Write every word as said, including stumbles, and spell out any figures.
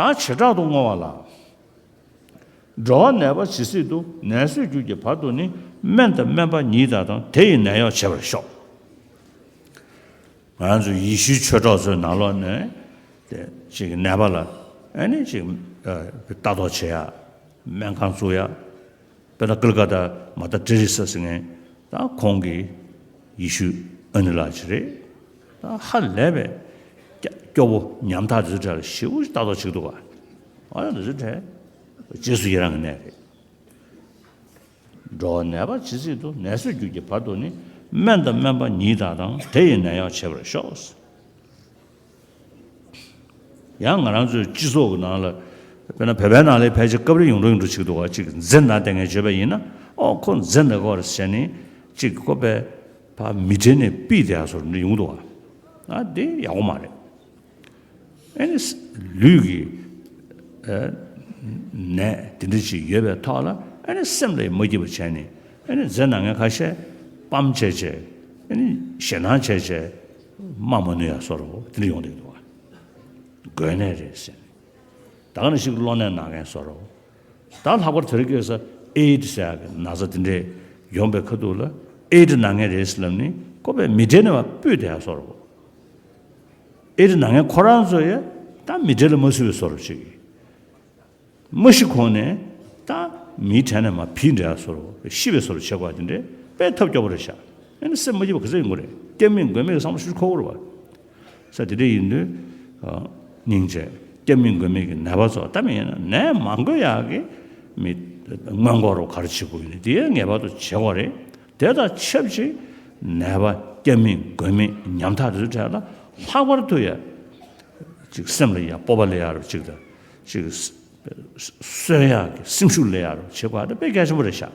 ད་བྱེ་བྲག་ཏུ་བསྔོ་བ་ལ། འགྲོ་བ་ནད་པ་ཇི་སྲིད་དུ། ནད་སོས་གྱུར་གྱི་བར་དུ་ནི། སྨན་དང་སྨན་པ་ཉིད་དག་དང་། དེ་ཡི་ནད་གཡོག་བྱེད་པར་ཤོག། ང་རང་ཚོ་ཡེ་ཤུའི་ཆོས་གྲོགས་ཚོའི་ནང་ལོགས་ནས་དེ་ཅིག་ནད་པ་ལ་ཨ་ནི་ཅིག་ལྟ་རྟོག་བྱེད་ཡ། སྨན་ཁང་བཙུགས་ཡ། དཔེར་ན་ཀུལ་ཀ་ཏ་མ་ཏ་ཏྲེ་རི་ས་ཟེར་མཁན་ད་ཁོང་གི་ཡེ་ཤུ་ཨ་ནི་ལགས་ཅིག་རེད། ད་ཧ་ལས་པའི་སྐྱ- སྐྱོ་བོ་ཉམ་ཐག་དེ་ཚོའི་གྲས་ལ་ཞེ་པོ་ཅིག་ལྟ་རྟོག་བྱེད་ཀྱི་འདུག་ག་ཨ་ནི་དེ་ཚོའི་གྲས་རྗེས་སུ་ཡི་རང་གི་གནས་རེད། འགྲོ་བ་ནད་པ་ཇི་སྲིད་དུ། ནད་སོས་གྱུར་གྱི་བར་དུ་ནི། སྨན་དང་སྨན་པ་ཉིད་དག་དང་། དེ་ཡི་ནད་གཡོག་བྱེད་པར་ཤོག། ཡང་ང་རང་ཚོའི་སྤྱི་ཚོགས་ཀྱི་ནང་ལ་དཔེར་ན་བོད་པའི་ནང་ལ་ཕལ་ཆེར་སྐབས་རེ་ཡོང་འགྲོ་ཡོང་འགྲོ་བྱེད་ཀྱི་འདུག་ག་ཅིག་མཛེ་ན་བསྡད་མཁན་བརྗོད་པ་ཡིན་ན། ཨོ་ཁོ་མཛེ་ན་གོ་རེད་ཟེར་ནས་ཅིག་ཁོ་པའི་ཕ་མི་གྲལ་ནས་ཕུད་བསྡད་ཡ་བཟོ་འདྲ་ཡོང་འདུག་ག་ཨ་དེ་ཡག་པོ་མ་རེད། ཨ་ནི་ལུས་ཀྱི་ཨ་ནད་དེ་འདྲ་ཅིག་ཡོད་པའི་ཐོག་ལ། ཨ་ནི་སེམས་ལ་མ་སྐྱིད་པ་བྱས་ནས། ཨ་ནི་མཛེ་ན་མཁན་ཁ་ཤས་སྤམ་བྱས་བྱས། ཨ་ནི་ཞེད་སྣང་བྱས་བྱས་དམག་མ་ནུས་ཡ་བཟོ་འདྲ་དེ་འདྲ་ཡོང་བསྡད་འདུག་ག་འགོས་ནད་རེད་ཟེར་ནས། ད་ག་ནང་བཞིན་གློ་ནད་ན་མཁན་བཟོ་འདྲ། ད་ལྷག་པར་དེ་རིང་ཁ་སང་ཨེ་ཌི་ཟེར་ཡ་གི་ན་ཚ་དེ་འདྲས་ཡོང་པའི་ཁ་ཐུག་ལ། ཨེ་ཌི་ན་མཁན་རེད་ཟེར་ལབ་ནས་ཁོ་པའི་མི་གྲལ་ནས་མར་ཕུད་བསྡད་ཡ་བཟོ་འདྲ། ཨེ་ཌི་ན་མཁན་ཁོ་རང་ཚོ་ཡང་ད་མི་གྲལ་ལ་མ་ཚུད་པའི་བཟོ་འདྲ་ཅིག་མ་ཤི་གོང་ནས་ད་མིའི་གྲལ་ནས་མར་ཕུད་བསྡད་ཡ་བཟོ་འདྲ། ཤི་བའི་བཟོ་འདྲ་བྱེད་དགོས་པ་དེ་འདྲས་དཔེ་ཐབས་སྐྱོ་པོ་རེད་ཤག་ཨ་ནི་སེམས་མ་སྐྱིད་པ་ག་ཚོད་ཡོང་གི་རེད། སྐྱབས་མེད་མགོན་མེད་ཀྱི་བསམ་བློ་ཞིག་འཁོར་གྱི་རེད་པ། ས་དེ་འདྲ་ཡིན་དུས། ཨ། སྙིང་རྗེ། སྐྱབས་མེད་མགོན་མེད་ཀྱི་ནད་པ་ཚོ་ད་མི་ཡིན་ན་ནད་མ་འགོས་ཡག་གི་མི་སྔོན་འགོག་རོགས་ག་རེ་བྱེད་དགོས་ཡིན་དེ་ངེས་པར་དུ་བྱེད་དགོས་རེད། དེ་དང་ཆབས་ཅིག་ནད་པ་སྐྱབས་མེད་མགོན་མེད་ཉམ་ཐག་དེ་ཚོའི་གྲས་ལ་ལྷག་པར་དུ་ཡ་ཅིག་སེམས་ལ་ཡ་སྤོབས་པ་སླེབས་ཡག་རོགས་ཅིག་དང་ཅིག་གསོན་ཡག་གི་སེམས་ཤུགས་སླེབས་ཡག་རོགས་བྱེད་དགོས་ཡ་དེ་དཔེ་གལ་ཆེན་པོ་རེད་ཤག